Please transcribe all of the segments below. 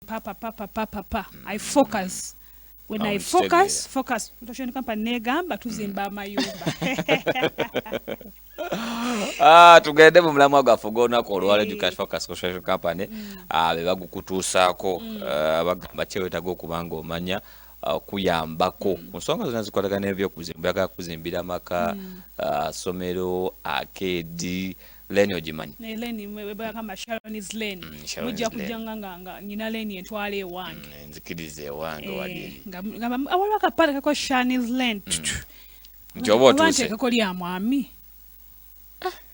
Papa papa papa pa I focus. When I focus, Focus Construction Company negamba tuzimba amayumba. Ah, tugende mu mulamwa gwaffe ogw'olunaku olwaleero. Cash Focus Construction Company be bagukutuusaako. Bagamba kyewetaaga okuba nga omanya okuyambako ku nsonga zonna zikwatagana n'ebyokuzimba. Oyagala kuzimbira maka, ssomero, arcade, lane ogimanyi? Ne lane bagamba Sharon's Lane. Sharon's Mujja Lane. Kujja nga nyina lane entwala ewange. Nzikiriza ewange wali eri. Nga waliwo akapande kako Sharon's Lane. Nti oba Oba otuuse. nteekeko lya mwami.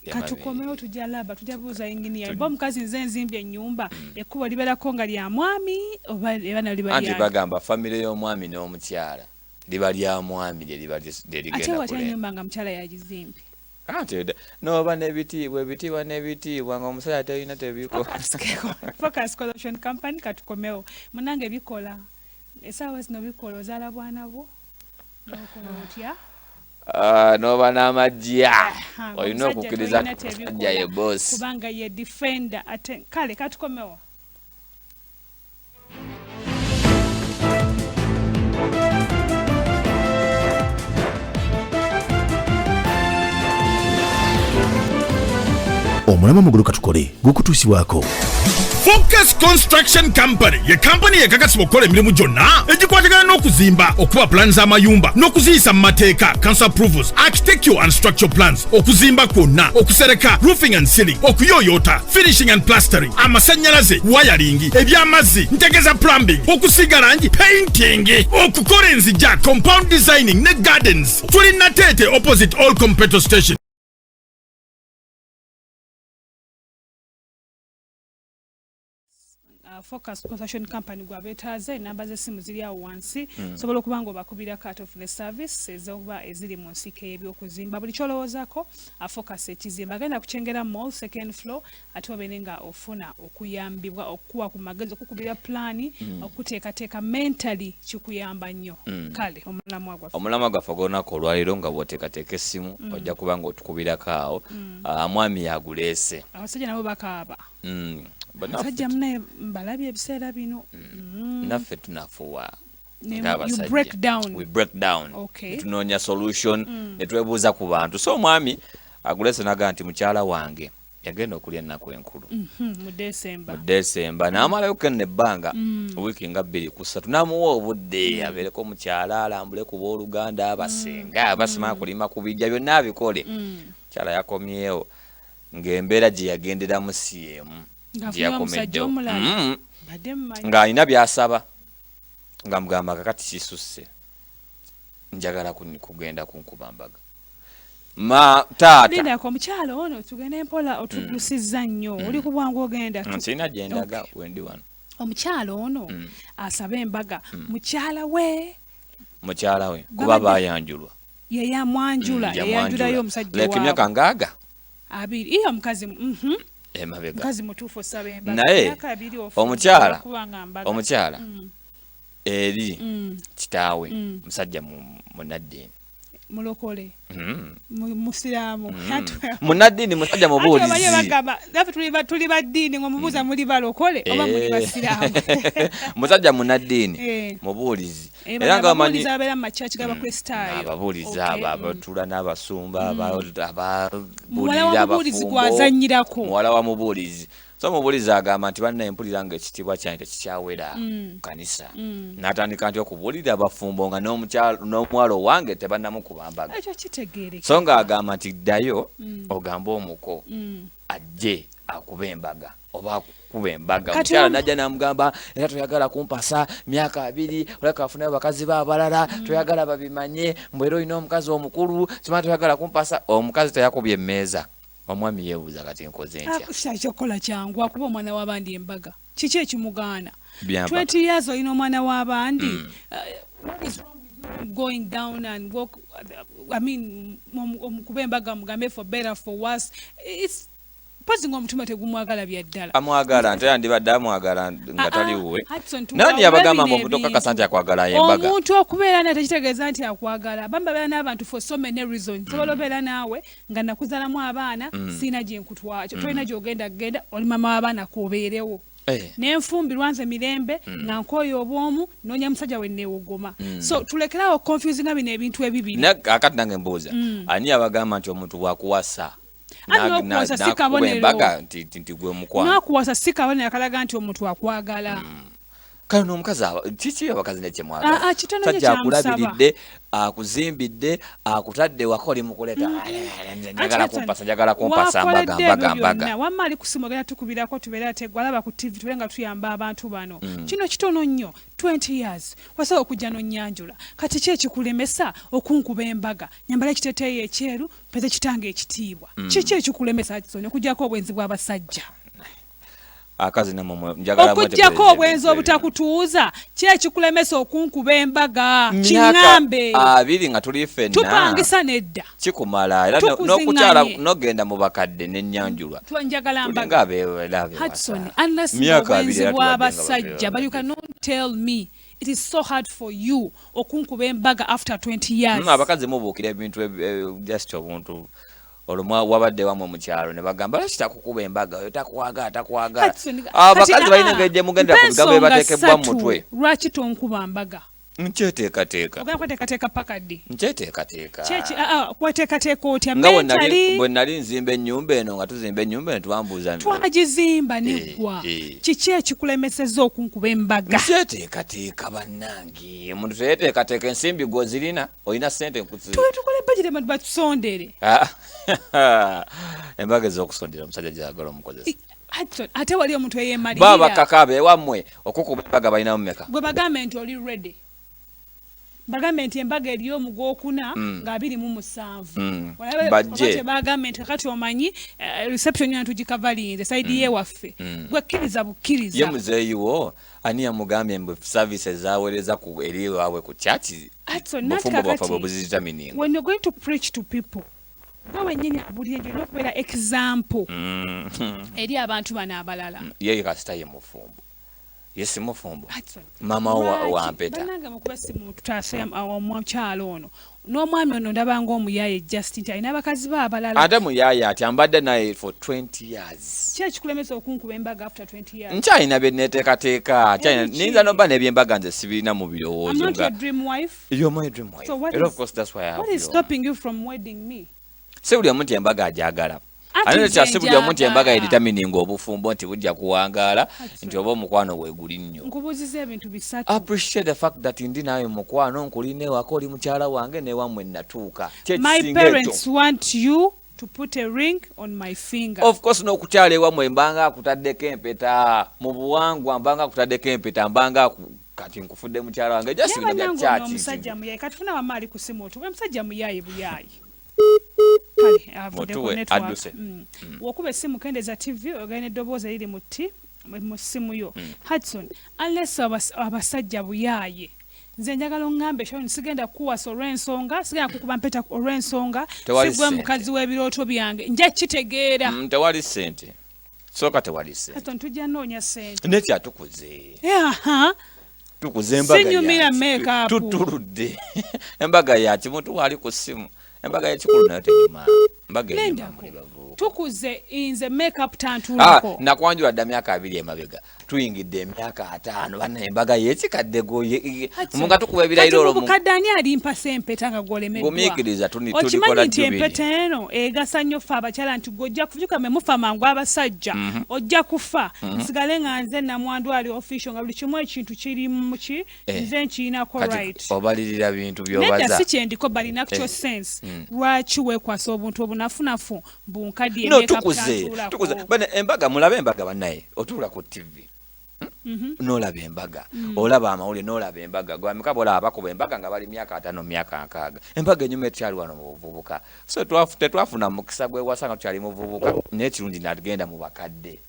Lya Katukomewo, tujja laba, tujja buuza inginiya. Oba omukazi, nze nzimbye ennyumba, ekkubo libeerako nga lya mwami oba eba nalyo liba Anti lyange? Bagamba famire y'omwami n'omukyala liba lya mwami lye liba lye Ate ligenda watya kule. Ennyumba nga mukyala yagizimbye? Anti n'oba n'ebitiibwa, ebitiibwa n'ebitiibwa nga omusajja terina tebiko. Focus Construction Company, katukomewo munange. Bikola esaawa zino, bikola. Ozaala bwana bwo nokola otya? Ah, n'oba n'amagya. Aha, Olina ng'omusajja okukkiriza tolina nti omusajja tebikola, ye boss. Kubanga ye defender ate. Kale katukomewo. Omulamwa mugulu katukole gukutuusibwako Focus Construction Company ye kampani yekakasibwa okukola emirimu gyonna egikwatagana n'okuzimba, okuba pulaani z'amayumba n'okuziyisa mu mateeka, council approvals, architecture and structural plans, okuzimba kwonna, okusereka, roofing and ceiling, okuyooyoota, finishing and plastering, amasannyalaze, wiring, eby'amazzi, ntegeza plumbing, okusiiga langi, painting, okukola enzija, compound designing ne gardens. Tuli Nateete, opposite All Petrol Station. Focus Construction Company gwabeetaaza, enamba z'essimu ziri awo wansi. Osobola okuba nga obakubirako ate ofune service ezokuba eziri mu nsiko ey'ebyokuzimba. Buli kyolowoozaako, Focus ekizimba. Agenda kukyengera Mall, second floor, ate obeere nga ofuna okuyambibwa, okukuwa ku magezi, okukubira pulaani, okuteekateeka mentally, kikuyamba nnyo. Kale omulamwa gwaffe. Omulamwa gwaffe ogw'olunaku olwaleero, nga bw'oteekateeka essimu, ojja kuba nga otukubirako awo. Ah, mwami yaguleese. Abasajja nabo bakaaba. Bannaffe Abasajja munaye mbalabye ebiseera bino. Naffe tunafuwa You ng'abasajja. Break down. We break down. Ne tunoonya solution, ne twebuuza ku bantu. So omwami agulese naga nti mukyala wange yagenda okulya ennaku enkulu Mu Desemba. Mu Desemba, n'amalayo kenna ebbanga wiiki nga 2 ku 3, n'amuwa obudde abeereko mukyala, alambule ku booluganda, abasenga abasima kulima ku bijja, byonna abikole. Mukyala yakomyewo ng'embeera gye yagenderamu si emu gye Ng'afunye omusajja yakomeddewo. omulala. Badde mmanyi. Ng'alina by'asaba, nga mugamba kakati kisusse, njagala kugenda kunkuba mbaga ma taata. Lindako omukyalo ono, tugende mpola, otugusizza nnyo, oli ku bwangu ogenda Sirina gye ndaga, wendi wano. Omukyalo ono asaba embaga, mukyala we? Mukyala we, kuba bayanjulwa. Yeyamwanjula? Yeyanjulayo omusajja Like emyaka waabwe. 60. 20 iye omukazi, Emabega. Mukazi mutuufu osaba embaga. Naye Emyaka 20 ofu- omukyala kubanga mbaga. Omukyala eri kitaawe musajja munaddiini. Mulokole? Musiraamu? Munaddiini, musajja Ate omanyi mubuulizi. Bagamba naffe tuli baddiini, ngaomubuuza muli balokole oba muli basiraamu? Musajja munaddiini, mubuulizi. Era nga ababuulizi ababeera mu makyaki g'Abakristaayo. Ababuulizi abo abatula n'abasumba, Muwala ababuulirira wa mubuulizi abafumbo. Gw'azannyirako. Muwala wa mubuulizi. So omubuulizi agamba nti bannaye, mpulira nga ekitiibwa kyange tekikyawera ku kanisa. N'atandika nti okubuulirira abafumbo nga n'omuwala owange tebannamukuba mbaga. Ekyo kitegeereka. So ng'agamba nti ddayo ogambe omuko ajje akuba embaga oba akukuba embaga. Kati Omukyala najja n'amugamba, era toyagala kumpasa myaka 20, olabika afunayo bakazi be abalala, toyagala babimanye mbu era olina omukazi omukulu, simanyi toyagala kumpasa. Omukazi teyakubye emmeeza. Omwami yeebuuza, kati nkoze ntya? Ekyokukola kyangu, akuba omwana w'abandi embaga. Kiki ekimugaana? Byampaka. 20 years olina omwana w'abandi. What is wrong with you going down and walk, I mean, omukuba embaga, mugambe for better, for worse? It's mpozi ng'omutima tegumwagala bya ddala. Amwagala, nte yandibadde amwagala nga Ah, tali ah, wuwe. Hudson, Naye tuwawula yabagamba bino mbu omuntu okakasa ebintu. nti akwagala embaga. Omuntu okubeera naye tekitegeeza nti akwagala. Abamu babeera n'abantu for so many reasons. Sobola obeera naawe nga nakuzaalamu abaana, siina gye nkutwala, tolina gy'ogenda kugenda, oli mama w'abaana, koobeerewo. Eh. Nenfumbirwa nze mirembe nga nkooye obwomu, noonya musajja we neewogoma. So tulekerawo confusinga bino ebintu ebibiri. Akati nange mbuuza, ani abagamba nti omuntu bwakuwasa Ate n'okuwasa si nakuba kabonero. embaga nti gwe mukwano? N'okuwasa si kabonero akalaga nti omuntu akwagala. Kale n'omukazi kiki abakazi Ah, nekyemwagala? ah, kitono nnyo Sajja kyamusaba. akulabiridde, akuzimbidde, akutadde waka, oli mukuleeta, njagala kumpasa, njagala kumpasa, mbaga, Wakoledde mbaga, ebyo mbaga. byonna. Wamma ali kusimu ogenda tukubirako, tubeere ate gwe alaba ku TV, tubeere nga tuyamba abantu bano. Kino kitono nnyo, 20 years wasobola okujja n'onnyanjula. Kati ki ekikulemesa okunkuba embaga, nyambala ekiteeteeyi ekyeru, mpeze kitange ekitiibwa? Kiki ekikulemesa, Hudson, okugyako obwenzi bw'abasajja? Akazi namwe njagala Okugyako mwetegereze obwenzi ebintu ebyo. obutakutuuza, ki ekikulemesa okunkuba embaga? Myaka Kiŋŋambe. 20 nga tuli ffenna. Tupangisa nedda. Kikumala era Tukuziŋŋanye. n'okukyala n'ogenda mu bakadde n'ennyanjulwa. Njagala Tulinga mbaga. abeera abewasa. Hudson, unless Myaka 20 obwenzi era tubadde nga bw'abasajja, but you cannot tell me it is so hard for you okunkuba embaga after 20 years. Abakazi mubuukira ebintu just obuntu olwo wabadde wamwe mu kyalo ne bagamba, lwaki takukuba embaga oyo, takwagala, takwagala. Hudson, Abakazi kati, balina engeri gye mugendera ku mpa bigambo ensonga byebateekebwa mu ssatu mutwe. Lwaki tonkuba mbaga? Nkyeteekateeka. Ogenda kweteekateeka paka ddi? Nkyeteekateeka. Kyeki kweteekateeka otya? Nga bwe nali Mentally? Bwe nali nzimba ennyumba eno, nga tuzimba ennyumba eno, twambuuza Twagizimba neggwa. Kiki ekikulemesezza okunkuba embaga? Nkyeteekateeka bannange, omuntu teyeteekateeka. Ensimbi gwe zirina, olina ssente Tube tukole budget, abantu batusondere. Ah, embaga ez'okusondera omusajja gyagala omukozesa. Hudson, ate wali omuntu eyeemalirira. Ba bakaka abeewammwe okukuba embaga balinamu meka? Gwe bagambe nti oli ready, bagambe nti embaga eriyo mu gwokuna nga 27. Bajje. Tebagambe nti kakati omanyi reception yona tugikavalinze side yewaffe, gwe kkiriza Ye bukkiriza. Muzeeyiwo ani yamugambye mbu services zaweereza ku eri waabwe ku kyaki? Hudson, nanti Bufumbo bwaffe kakati, bwe buzidetermininga. when you're going to preach to people, gwe wennyini abulire nti olina okubeera example eri abantu bano abalala. Ye kasita ye mufumbo, ye si mufumbo. Hudson, Maama wo wampeta. Bannange mukuba simu tutaase omukyalo ono n'omwami ono, ndaba ng'omuyaaye just nti alina abakazi be abalala. Ate muyaaya ati ambadde naye for 20 years. Ki ekikulemesa okunkuba embaga after 20 years? Nkyalina bye neeteekateeka. Ebiki? Niyinza noba n'ebyembaga nze sibirina mu I'm birowoozo. not Nga your dream wife. You're my dream wife. So what Era of course that's why I have What is you. stopping you from wedding me? Si buli omu nti embaga agyagala. Ati Ate nze nekya si buli omu nti embaga njagala. edetermininga obufumbo nti bujja kuwangaala, Hudson. nti oba omukwano weeguli nnyo. Nkubuuziza ebintu bisatu. Appreciate the fact that ndi naawe mukwano, nkulina ewaka, oli mukyala wange, newammwe natuuka. My Kyekisinga parents ekyo. want you to put a ring on my finger. Of course n'okukyala ewammwe mbanga akutaddeko empeta mu buwangwa, mbanga akutaddeko empeta, mbanga kati nkufudde mukyala wange, just Naye bino bya bannange ono kyaki. omusajja muyaye. Katufuna wamma ali ku simu, otuwe omusajja muyaye buyaye. Kale avudde ku Mutuwe, network. adduse. Wokuba essimu kendeeza TV, ogenda eddoboozi eriri mu ti mu ssimu yo. Hudson, unless abasajja buyaaye, nze njagala oŋŋambe, Sharon, sigenda kukuwasa olw'ensonga, sigenda kukuba mpeta olw'ensonga Tewali si gwe ssente. mukazi w'ebirooto byange, nja kitegeera. Tewali ssente, sooka tewali ssente. Hudson, tujja noonya ssente. Nekyatukuze. Aha. Tukuze embaga. Sinyumira Yaki. makeup. Tutuludde embaga yaki? Muntu waali ku ssimu, embaga y'ekikulu nayo tenyuma, embaga enyuma Lindako. muli bavubuka. Tukuze, nze makeup Ah, tantuulako. nakwanjula dda myaka 20 emabega, tuyingidde emyaka 50, banna embaga yekikadde. Hudson, Nga tukuba ebirayiro kati mu olwo bukadde ani alimpasa empeta nga gwolemeddwa? Gumiikiriza, tulikola Okimanyi nti jubiri. empeta eno egasa nnyo ffe abakyala, nti gwe ojja kujuka me mufa mangu abasajja, ojja kufa nsigale nga nze namwandu ali official, nga buli kimu ekintu kiri muki nze nkirinako Kati right. obalirira bintu Nedda, byobaza. si kyendiko, but in actual sense, lwaki weekwasa obuntu obunafunafu bunkaddiye? No, makeup tukuze, tantuulako. tukuze. Bane embaga, mulabe embaga bannaye, otuula ku TV n'olaba embaga, olaba amawulire n'olaba embaga. Gwameka bolaba bakuba embaga nga bali myaka 50, myaka 60? Embaga enyuma etukyali wano mu buvubuka, so tetwafuna mukisa gwewasa nga tukyali muvubuka, naye kirungi nagenda mu bakadde.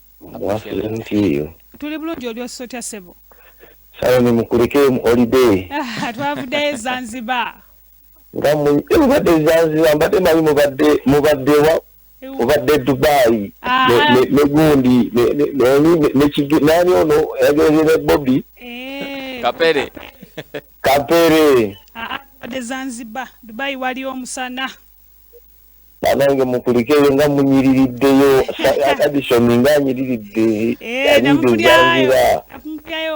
Nti Tuli bulungi, oli osotya ssebo? Sayoni, mukulike mu holiday. Ah, twavuddeyo e Zanzibar. Nga mubadde Zanzibar, mbadde manyi mubadde wa, mubadde Dubai. Ne gundi nani ono yagenze ne Bobi. Kapere. Kapere. Ah, ah, tubadde Zanzibar, Dubai waliyo omusana. Banange mukulikeyo nga munyiririddeyo. Addison nga anyiriridde. Eh, namupulyayo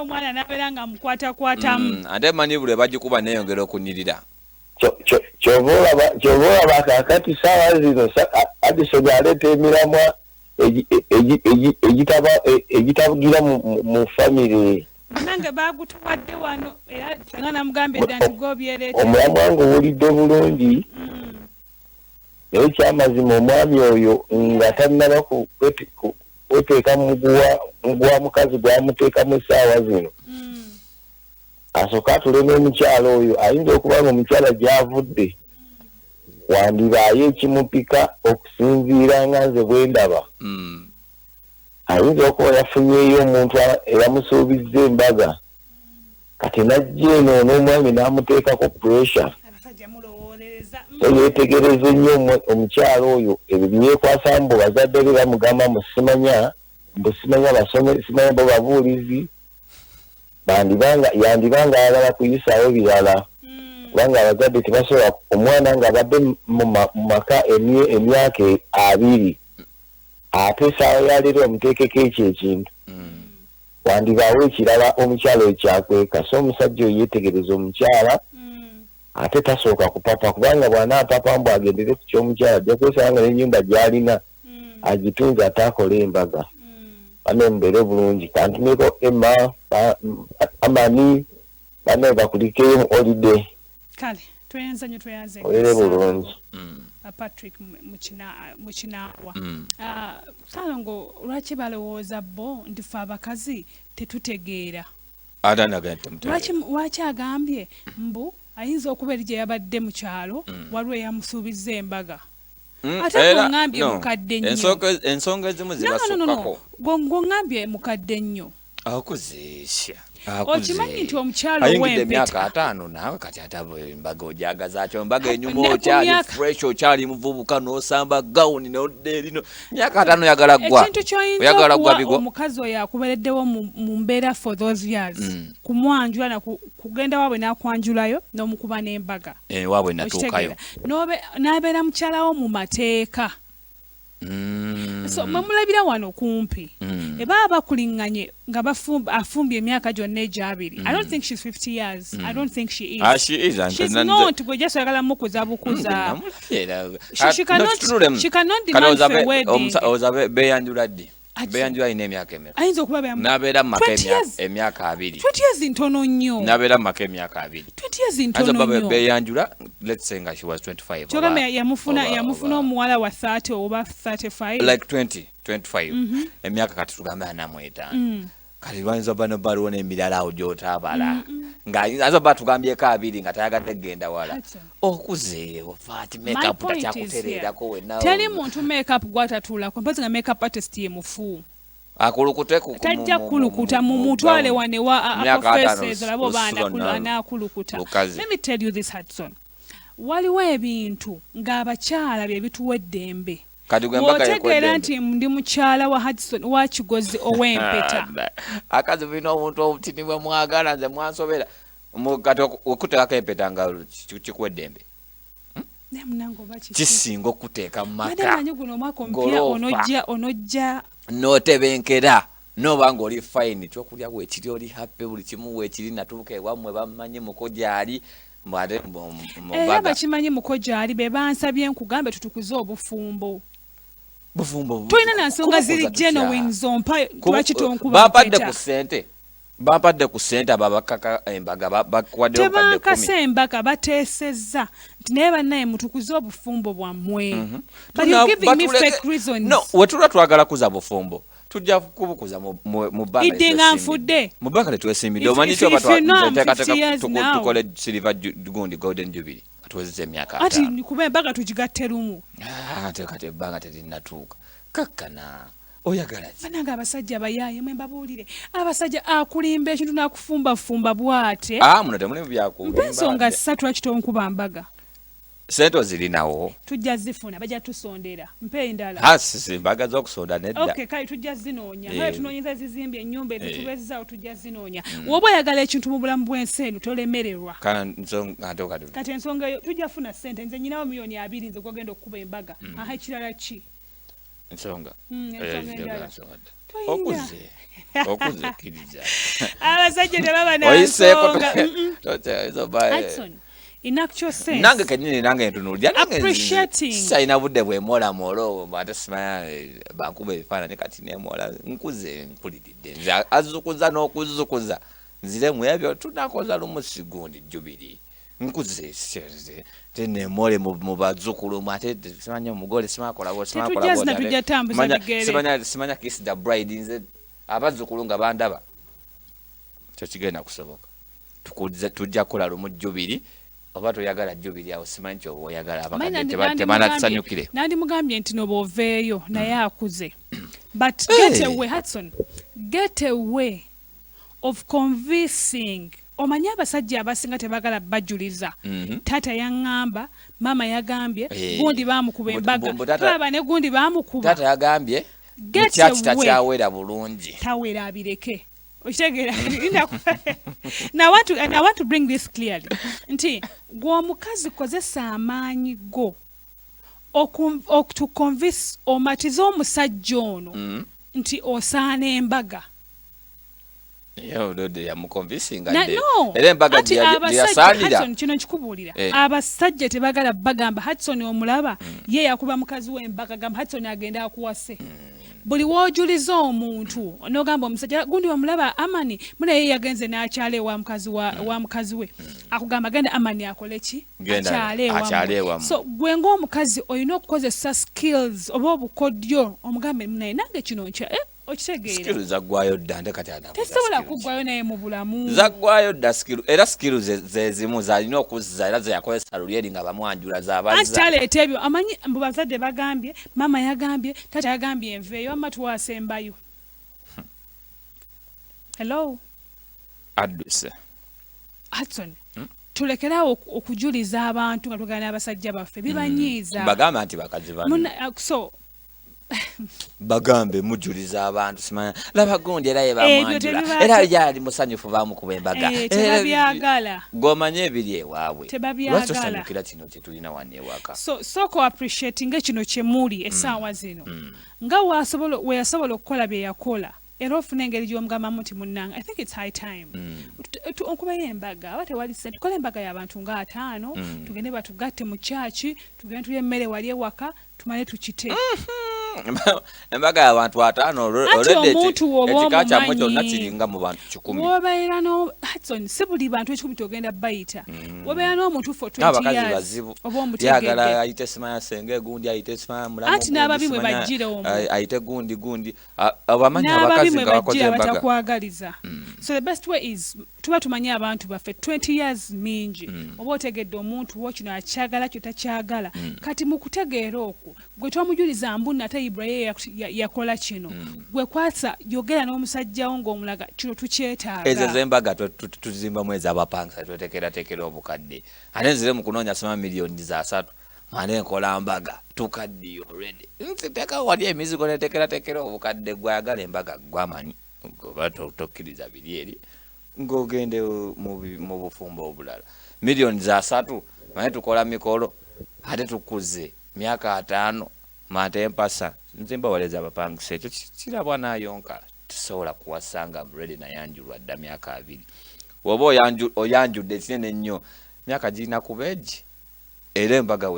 omwana nabeera nga mukwatakwatamu. Ate manyi buli bagikuba neyongera okunyirira. Kyova olaba kakati saawa zino Addison aleeta emiramwa egitabugira mu famire. Nange bagutuwadde wano era nga namugambye dda nti gobyereeta. Omulamwa nguwulidde bulungi. Naye kyamazima omwami oyo nga tannaba kweteeka muguwa mukazi gwamuteekamu essaawa zino, asooka atule n'omukyala oyo. Ayinza okuba nga omukyala gy'avudde wandibaayo ekimupika okusinziira nga nze bwe ndaba. Ayinza okuba yafunyeeyo omuntu eyamusuubizza embaga, kati najja eno n'omwami n'amuteekako pressure. So yeetegereze nnyo omukyala oyo ebyo byeyekwasa mbu bazadde be bamugamba mbu simanya basome, simanya bo babuulizi, yandibanga ayagala kuyisaawo birala, kubanga abazadde tebasobola omwana ng'abadde mu maka emyaka 20 ate essaawa ya leero omuteekeko ekyo ekintu, wandibaawo ekirala omukyala oyo kyakweka. So omusajja oyo yeetegereza omukyala, ate tasooka kupapa, kubanga bw'anaapapa mbu agendere ku ky'omukyala ajja kwesanga nga n'ennyumba gy'alina agitunze ate akole embaga. Bane mubeere bulungi. Kantumeko Emma Amani, bane bakulikeyo mu holiday. Kale tweyanza nnyo, tweyanze. Obeere bulungi. Patrick Mukinaawa. Salongo, lwaki balowooza bo nti ffe abakazi tetutegeera? Lwaki agambye mbu ayinza okuba eri gye yabadde mu kyalo waliwo eyamusuubizza embaga? Ate gweŋŋambye mukadde nnyo. Ensonga ezimu zibasukkako. Gweŋŋambye mukadde nnyo. Akuzeesya. Okimanyi nti omukyalo ow'empeta emyaka 50 naawe kati ate embaga ojagaza kyo, embaga enyuma okyali fresh, okyali muvubuka, n'osamba gawuni n'odda erino. Myaka 50 oyagala ggwa. Ekintu ky'oyinza okuwa omukazi oyo akubeereddewo mu mbeera for those years, kumwanjula na kugenda waabwe n'akwanjulayo n'omukuba n'embaga. Waabwe natuukayo. N'abeera mukyalawo mu mateeka. So mwe mulabira wano kumpi eba bakuliŋŋanye nga afumbye emyaka gyonna egyabiri. I don't think she's 50 years. I don't think she is. She is. She's not. Gwe just oyagala mukuza bukuza. She cannot demand for a wedding. Oza beyanjula ddi? Beyanjula alina emyaka emeka? Ayinza okuba n'abeera mu maka emyaka 20. 20 years ntono nnyo. N'abeera mu maka emyaka 20. 20 years ntono nnyo. Beyanjula, let's say nga she was 25. Kyogamba yamufuna omuwala wa 30 oba 35. Like 20, 25. Emyaka kati tugambe 45. Kati lwayinza oba nobaliwo n'emirala awo gy'otaabala. Ng'ayinza oba tugambyeko 20 nga tayagadde kugenda wala. Okuze ofaati makeup takyakutereerako wenna. Teri muntu makeup gw'atatuulako, mpozi nga makeup artist ye mufu. Akulukute ku tajja kulukuta mu mutwale wane wa Apple olaba oba anaakulukuta. Let me tell you this, Hudson. Waliwo ebintu ng'abakyala bye bituwa eddembe. Bw'otegeera nti ndi mukyala wa Hudson wa Kigozi ow'empeta. Akazi bulina obuntu obutini bwe mwagala, nze mwansobera. Kati okuteekako empeta nga kikuwa eddembe. Kisinga okuteeka mu maka. Guno omwaka omupya onojja. N'otebenkera n'oba ng'oli fine, ekyokulya weekiri, oli happy, buli kimu weekiri, natuuka ewammwe bammanyi muko gy'ali. Era bakimanyi muko gy'ali, be bansabye nkugambe tutukuze obufumbo. Bufumbo tulina na nsonga ziri genuine zompa, lwaki tonkuba? Bampadde ku ssente, bampadde ku ssente ababakaka embaga bakuwaddeyo. Tebankase embaga, bateesezza nti naye bannaye mutukuze obufumbo bwammwe. But you're giving me fake reasons. No, wetulwa twagala kuza bufumbo tujja kubukuza mu bbanga Idde nga nfudde. Mu bbanga tetwesimbidde. Omanyi kyoba tukole silver gundi golden jubilee katuwezeza emyaka. Ati kuba embaga tugigatte lumu. Ate kati ebbanga terinnatuuka, kakkana oyagala ki? Banange abasajja bayaaye, mwe mbabuulire, abasajja akulimba ekintu n'akufumbafumba bw'ate. Ah, muno temulimu byakulimba. Mpa ensonga ssatu lwaki tonkuba mbaga. Sente ozirinawo? Tujja zifuna, bajja tusondera. Mpe endala. Ha, si mbaga z'okusonda, nedda. Okay, kale tujja zinoonya. Kale tunoonyeza zizimbye ennyumba ezitubeezaawo, tujja zinoonya. Woba oyagala ekintu mu bulamu bw'ensi eno, tolemererwa. Kana nsonga ate kati. Kati ensonga eyo tujja funa ssente. Nze nyinawo 20 miliyoni, nze gwagenda okukuba embaga. Aha, ekirala ki? Ensonga. Ensonga endala. Ensonga dda. Toyina. Okuze, okuze, kkiriza. Abasajja tebaba na Oyiseeko. nsonga. Hudson, in actual sense, Nange kenyini, nange ntunuulira nange. Appreciating. Sikyalina budde bwemwolamwola obwo, ate simanya bankuba ebifaananyi kati nemwola. Nkuze, nkuliridde, nze azukuza n'okuzzukuza nzire mu ebyo tunakoza lumu sigundi jubiri. Nkuze, te nemwole mu bazzukulu mu, ate simanya omugole simakola. Tetujja zina, tujja tambuza bigere. Simanya kiss the bride, nze abazzukulu nga bandaba tekigenda kusoboka. Tujja kukola lumu jubiri, oba toyagala jubiri awo simanyi kyoba oyagala. Manyi Abakadde tebanatusanyukire. Nandimugambye nti noba oveeyo naye akuze, but get away, Hudson, get away of convincing. Omanyi abasajja abasinga tebagala bajuliza. Taata yaŋŋamba, maama yagambye, gundi baamukuba embaga. Tulaba ne gundi baamukuba. Taata yagambye Get mukyaki away. Takyawera bulungi. Tawera abireke, okitegeera? Now I want to bring this clearly nti gwe omukazi kozesa amaanyi go to convince, omatize omusajja ono nti osaana embaga. Yamuconvincinga. No. Era embaga Ati gye abasajja, yasaanira. Hudson, kino nkikubuulira. Abasajja tebagala bagamba Hudson omulaba ye yakuba mukazi we embaga, gamba Hudson agenda akuwase. Buli woojuliza omuntu n'ogamba omusajja gundi omulaba Amani munaye yagenze n'akyala ewa mukazi wa mukazi we, akugamba genda Amani akole ki? Genda akyale akyale ewammwe. Ewammwe. So gwe ng'omukazi olina okukozesa skills oba obukodyo omugambe naye nange kino nkya, okitegeera? Skill zaggwayo dda nte kati anakoza Tesobola skills. kuggwayo naye mu bulamu. Zaggwayo dda skill, era skill ze zimu zalina okuzza era zeyakozesa luli eri nga bamwanjula Anti zabazza. taleeta ebyo, amanyi mbu bazadde bagambye, maama yagambye, taata yagambye enveeyo, amma tuwasembayo. Hello? Adduse. Hudson, tulekerawo okujuliza abantu nga tugana n'abasajja baffe, bibanyiiza. Bagambe nti bakazi bano. So Bagambe mujuliza abantu, simanya laba gundi era ye Ebyo bamwanjula era ye ali musanyufu bamukuba embaga. Tebabyagala. Gomanye ebiri ewaabwe. Tebabyagala. Lwaki tosanyukira kino kyetulina wano ewaka? So sooka appreciating kino kyemuli essaawa zino nga we yasobola okukola bye yakola, era ofuna engeri gy'omugambamu nti munnange, I think it's high time onkubeyo embaga, aba tewali ssente, tukole embaga y'abantu nga 50, tugende batugatte mu kyaki, tugende tulye emmere wali ewaka, tumale tukite. Embaga y'abantu 50 Anti olwedde omuntu woba ekika kyammwe kyonna omumanyi. kiringa mu bantu 100. Wobeera no Hudson, si buli bantu 1,000 togenda bayita. Wobeera n'omuntu for 20 N'abakazi years bazibu. oba Yagala omutegedde. ayite simanya senga gundi, ayite simanya mulamu Anti gundi, n'ababi mwe simanya, bajjira omwo. ayite gundi gundi. Abamanyi N'ababi abakazi mwe nga bakoze bajjira embaga. batakwagaliza. So the best way is tuba tumanyi abantu baffe, 20 years mingi, oba otegedde omuntu wo kino akyagala, kyo takyagala. Kati mu kutegeera okwo gwe tomujuliza mbu nate Ibrahim yakola kino. Gwe kwasa yogera n'omusajjawo ng'omulaga kino tukyetaaga. Ezo zembaga tuzimbamu ez'abapangisa, twetekeratekera obukadde, ate nzire mu kunoonya sima miliyoni za 3 mane nkola mbaga tukaddiye already. Nziteeka wali emizigo netekeratekera obukadde. Gwayagala embaga gwamanyi oba tokkiriza biri eri ng'ogende mu bufumbo obulala miliyoni za 3 mane tukola mikolo, ate tukuze myaka 50 mate empasa nzimba waleza abapangisa. Ekyo kirabwa nayonka tusobola kuwasanga already nayanjulwa dda myaka 20, woba oyanjudde ekinene ennyo myaka girina kuba egi, era embaga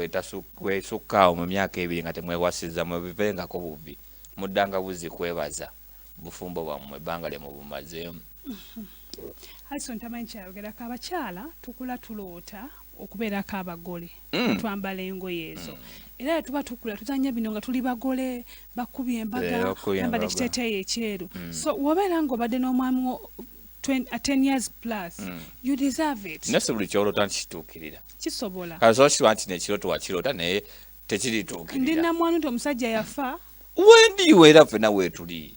weesukkaawo mu myaka 2 nga temwewasizza, mwebivengako buvi, muddanga buzi kwebaza bufumbo bwammwe ebbanga lye mubumazeemu. Alison tamanyi kyayogerako. Abakyala tukula tuloota okubeerako abagole. Twambala engoye ezo, era tuba tukula tuzanya bino nga tuli bagole, bakubye embaga, Bakubye yambadde embaga. ekiteeteeyi ekyeru. So wobeera ng'obadde n'omwami wo 10 years plus, you deserve it. Naye si buli kyolota nti kituukirira. Kisobola. Kasobola kiba nti nekirooto wakiroota naye Ndi tekirituukirira. namwanu nti omusajja yafa. Wendiwe era ffena weetuli.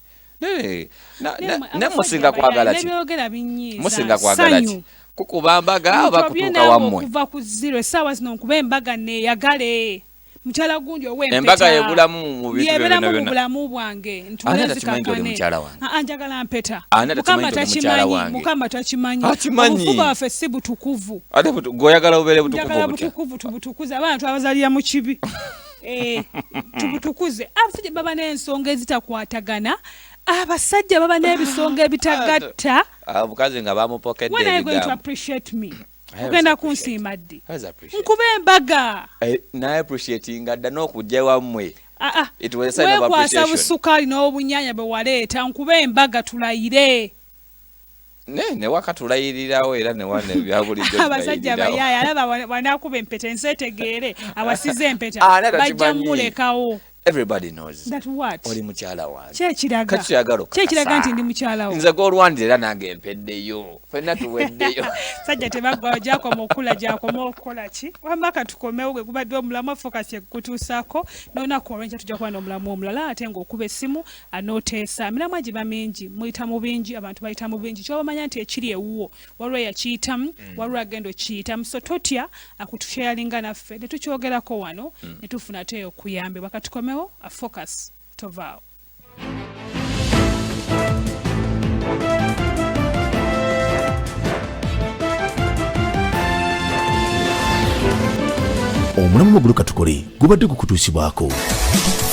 Ne musinga kwagala ki? Nebyogera binyiiza. Musinga kwagala ki? Ssanyu. Kukuba mbaga oba Ntobye kutuuka naawe wammwe? Okuva ku zero, essaawa zino nkuba embaga neeyagale, mukyala gundi ow'empeta. Embaga yebulamu mu bintu byo Yeberamu byonna mu byonna. bulamu bwange. Ntuule Ani atakimanyi nti oli nzikakane. mukyala wange? Ah, ah, njagala mpeta. Ani atakimanyi Mukama nti oli mukyala takimanyi, wange? Mukama takimanyi. Akimanyi. Obufu bwaffe si butukuvu. Ate gweoyagala bubeere butukuvu Njagala butya? butukuvu, tubutukuze. Abaana twabazaalira mu kibi. Eh, tubutukuze. Abasajja baba n'ensonga ezitakwatagana, abasajja baba n'ebisonga ebitagatta. Ah, omukazi nga bamupokedde When are you going to ebigambo. appreciate me? I always Ogenda appreciate. kunsiima ddi? I always appreciate. Nkuba embaga. Eh, naye appreciatinga dda n'okujja wammwe. Ah, ah. It was a sign of Weekwasa appreciation. busukaali n'obunyaanya bwe waleeta. Nkuba embaga tulayire. Ne waka tulayirirawo era ne wana ebya bulijjo Abasajja tulayirirawo. abayaaya alaba wanaakuba empeta, ensi etegeere awasize empeta, Ah, naye bajja takimanyi. mulekawo. Everybody knows. That what? Oli mukyala wange. Kyekiraga. Kati kyeyagala okukakasa. Kyekiraga nti ndi mukyala wo. Nze gw'olwanira era nange mpeddeyo. Ffenna tuweddeyo. Sajja tebaggwayo, gyakoma okula, gyakoma okukola ki. Wamma katukomewo, gwe gubadde omulamwa Focus ekutuusaako n'olunaku olw'enkya. Tujja kuba n'omulamu omulala, ate ng'okuba essimu anooteesa. Emiramwa giba mingi, muyita mu bingi, abantu bayita mu bingi. Kyoba omanya nti ekiri ewuwo waliwo eyakiyitamu, waliwo agenda okiyitamu, so totya akutusharinga naffe ne tukyogerako wano ne tufuna ate okuyambibwa. Katukomewo, a Focus, tovaawo. Omulamwa Magulu Katukole gubadde gukutuusibwako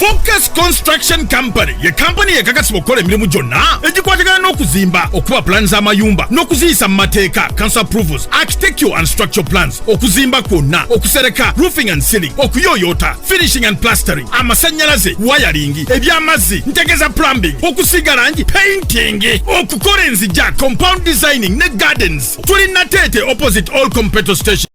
Focus Construction Company ye kampani ekakasibwa okukola emirimu gyonna egikwatagana n'okuzimba, okuba pulaani z'amayumba n'okuziyisa mu mateeka, council approvals, architectural and structural plans, okuzimba kwonna, okusereka, roofing and ceiling, okuyooyoota, finishing and plastering, amasannyalaze, wiring, eby'amazzi, ntegeza plumbing, okusiiga langi, painting, okukola enzija, compound designing ne gardens. Tuli Nateete, opposite all petrol station.